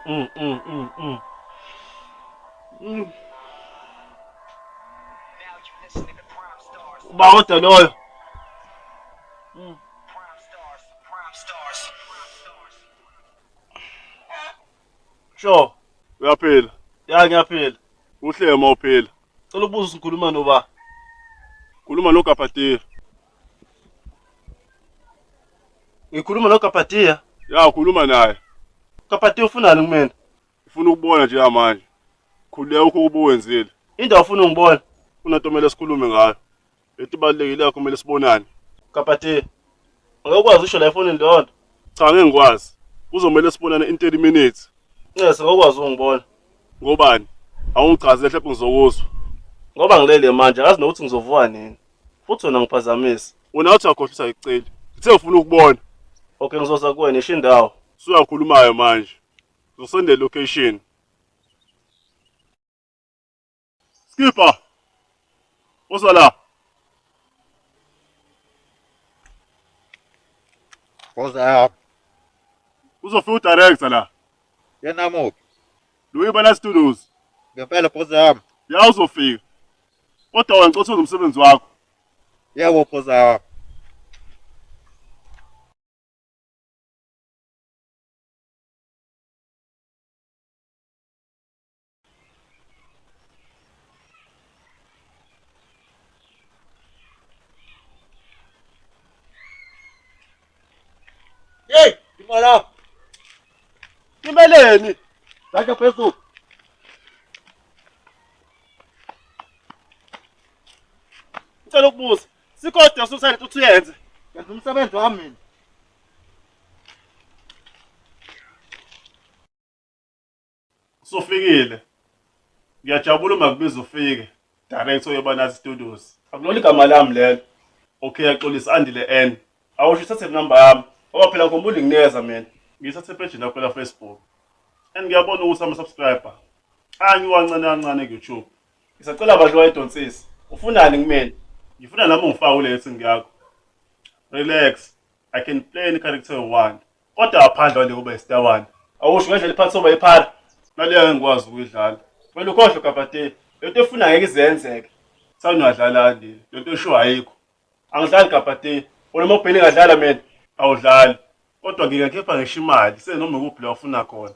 Mm. Uba kodwa loyo. Sure. Uyaphila? Ya ngiyaphila. Uhle uma uphila. Cela ukubuza ngikhuluma noba? Khuluma noGabhadiya. Ngikhuluma noGabhadiya. Ya khuluma naye. Gabhadiya ufunani kumina? Ufuna ukubona nje manje. Khululeka ukho ubuwenzile. Indawo ufuna ungibona. Kunento kumele sikhulume ngayo. Lento ibalulekile yakho kumele sibonane. Gabhadiya. Angeke ukwazi usho la efonini leyo nto. Cha ngeke ngikwazi. Kuzomele sibonane in 30 minutes. Ncese ngokwazi ungibona. Ngobani? Awungichazele mhlawumbe ngizokuzwa. Ngoba ngilele manje akazi nokuthi ngizovuka nini. Futhi wena ngiphazamisa. Wena uthi akhohlisa iceli. Ngithe ufuna ukubona. Okay ngizoza kuwena isho indawo. Suyakhulumayo manje. Ngizosendela location. Skipper. Woza la. Woza yami. Uzofika udirector la. Yena muphi? Louis Bana Studios. Ngempela phoza yami. Ya uzofika. Kodwa wena ngicela umsebenzi wakho. Yebo phoza yami. Hey, ima lapho. Imeleni? Zandla phezulu. Ngicela ukubuza. Sikodwa usuthanda ukuthi uyenze. Ngenza umsebenzi wami mina. Usufikile. Ngiyajabula uma kubiza ufike. Director yoBanazi Studios. Akulona igama lami lelo. Okay, yaxolisa Andile N. Awusho uthathe inamba yami. Ngoba phela ngikhumbula ngineza mina. Ngiyithathe epejini lakho la Facebook. And ngiyabona ukuthi ama subscriber anyuka kancane kancane ku YouTube. Ngisacela badliwa wayidonsisi. Ufunani kumina? Ngifuna nami ungifake kule rating yakho. Relax. I can play any character you want. Kodwa ngaphandle kwale kuba isitawana. Awusho ngendlela iphathi soba iphara. Naleyo ngeke ngikwazi ukuyidlala. Wena ukhohlwe Gabhade. Lento efuna ngeke izenzeke. Sani uyadlala Andile. Lento esho ayikho. Angidlali Gabhade. Wena uma ubhele ngadlala mina. Awudlali. Kodwa ngingakhipha ngisho imali senoma ikuphi la ufuna khona.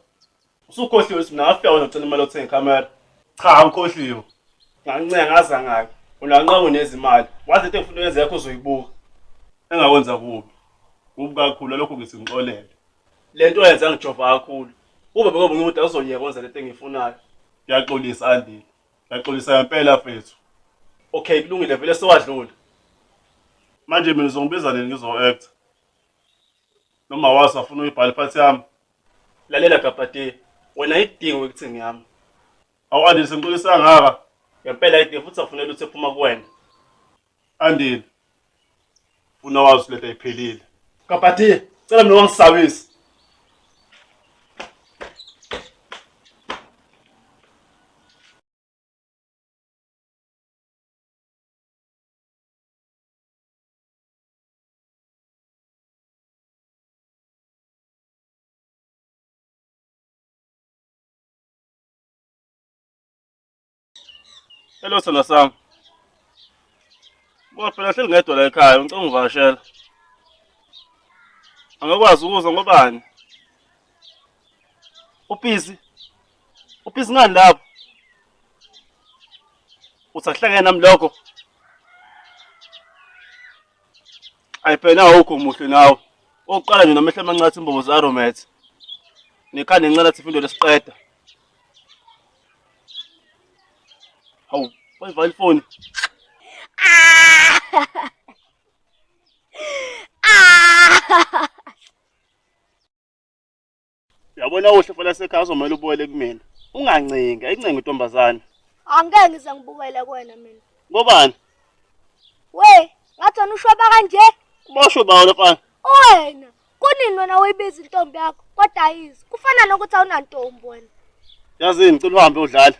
Usukhohliwe ukuthi mina ngafika wena ucela imali yokuthenga ikhamera. Cha angikhohliwe. Ngancenga ngaza ngaki. Unanqaba unezimali. Wazi into engifuna uyenze yakho uzoyibuka. Engakwenza kubi. Kubi kakhulu lokho ngithi ngixolele. Lento oyenza ngijova kakhulu. Ube bekuba umuntu awuzoyeka kwenza lento engiyifunayo. Ngiyaxolisa Andile. Ngiyaxolisa ngempela mfethu. Okay kulungile vele sewadlula. Manje mina uzongibiza nini ngizo-act? Noma wazi afuna uyibhala iphathi yami. Lalela Gabhade, wena ayidingi ukuthi yami. Awu Andile sengixolisa kangaka. Ngempela ayidingi futhi afunela ukuthi ephuma kuwena. Andile. Funa wazi lento ayiphelile. Gabhade, cela mina wangisabisa. Hello sithando sami. Ngoba phela hleli ngedwa la ekhaya, ngicela ungivakashela. Angikwazi ukuza ngobani? Ubhizi. Ubhizi ngani lapho? Uthi akuhlangene nami lokho. Ayi phela awukho muhle nawe. Oqala nje namehlo amancathi imbobo ze-aromat. Nekhanda encane athi ifundo lesiqeda. Hawu, wayivala ifoni. Uyabona uhle mfana sekhaya uzomele ubuyele kumina. Ungancengi, ayincengi intombazane. Angeke ngize ngibukele kuwena mina. Ngobani? We, ngathi wena ushweba kanje? Boshwe bawo lofana. Wena, kunini wena uyibiza intombi yakho kodwa ayizi. Kufana nokuthi awunantombi wena. Yazini ngicela uhambe udlale.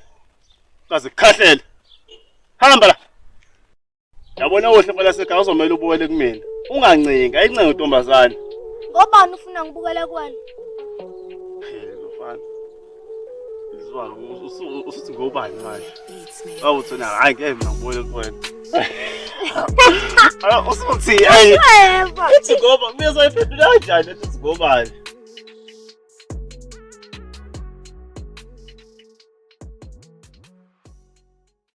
Kaze kukhahlele. Hamba la. Yabona uhle mfana sekhaya uzomele ubuyele kumina. Ungancengi, ayincengi intombazane. Ngobani ufuna ngibukele kuwena? Phela lofana. Izwalo usuthi ngobani manje? Awuthi wena hayi ngeke mina ngibone kuwena. Usuthi ayi. Yebo. Uthi ngoba mina soyiphendula kanjani ethi ngobani?